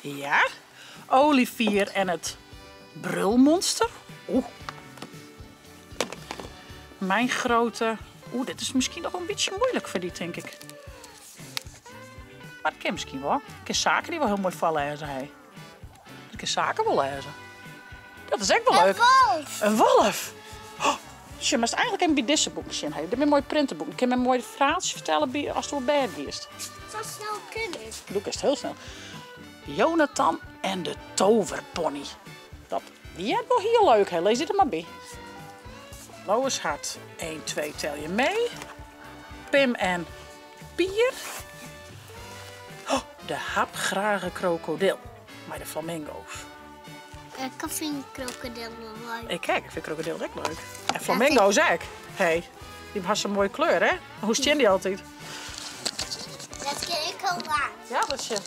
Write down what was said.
Ja. Olivier en het brulmonster. Oeh. Mijn grote... Oeh, dit is misschien nog een beetje moeilijk voor die, denk ik. Maar dat kan misschien wel. Ik kan zaken die wel heel mooi voorlezen, hè. Ik kan zaken wel lezen. Dat is echt wel leuk. Een wolf. Een wolf. Oh, je moest eigenlijk een bij deze boek zien. Dit is een mooi printenboek. Ik kan me een mooi verhaaltje vertellen bij, als het wel bed is. Zo snel kunnen. Doe ik het heel snel. Jonathan en de toverpony. Dat, die is wel heel leuk. Hè. Lees dit er maar bij. Lois hart. 1, 2, tel je mee. Pim en Pier. Oh, de hapgrage krokodil. Maar de flamingo's. Ik vind krokodil wel leuk. Ik kijk, ik vind krokodil ook leuk. En flamingo's ook. Hey, die hebben zo'n mooie kleur, hè? Hoe staan die altijd? Dat ken ik al lang. Ja, dat is je.